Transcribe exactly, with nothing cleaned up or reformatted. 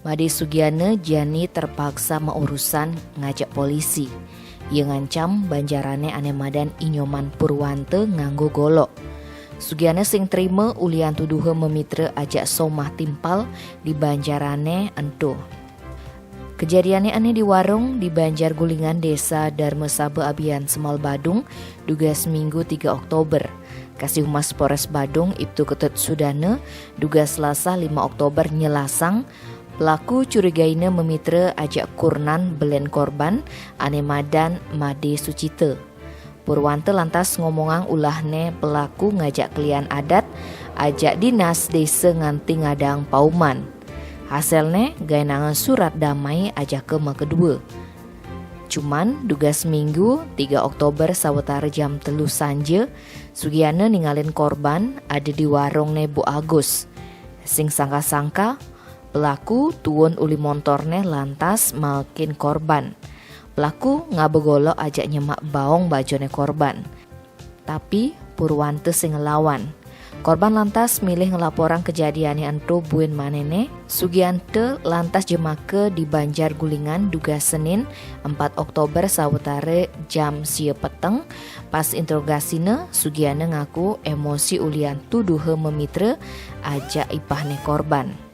Made Sugiana jani terpaksa maurusan ngajak polisi. Ia ngancam banjarane ane madan Inyoman Purwanta nganggo golok. Sugiana sing trima ulian tuduha memitra ajak somah timpal di banjarane ento. Kejadiane ane di warung di Banjar Gulingan, Desa Dharma Saba Abian Semal Badung, dugas Minggu tiga Oktober. Kasih Humas Polres Badung, Ibtu Ketut Sudana, dugas Selasa lima Oktober nyelasang, pelaku curigaina memitra ajak kurnan belen korban ane madan Made Sucita. Purwanta lantas ngomongang ulahne pelaku ngajak kelian adat, ajak dinas desa nganti ngadang pauman. Hasilne gaenanga surat damai ajaka makedua. Cuman dugas Minggu tiga Oktober sawetara jam telu sanja, Sugiana ningalin korban ada di warungne Bu Agus. Sing sangka-sangka, pelaku tuun uli montorne lantas maekin korban. Pelaku ngaba golok ajak nyemak baong bajone korban. Tapi Purwanta sing ngelawan. Korban lantas milih ngelaporang kejadiane ento buin manene. Sugianta lantas jemaka di Banjar Gulingan dugas Senin empat Oktober sawetara jam sia peteng. Pas interrogasina, Sugiana ngaku emosi ulian tuduha memitra ajak ipahne korban.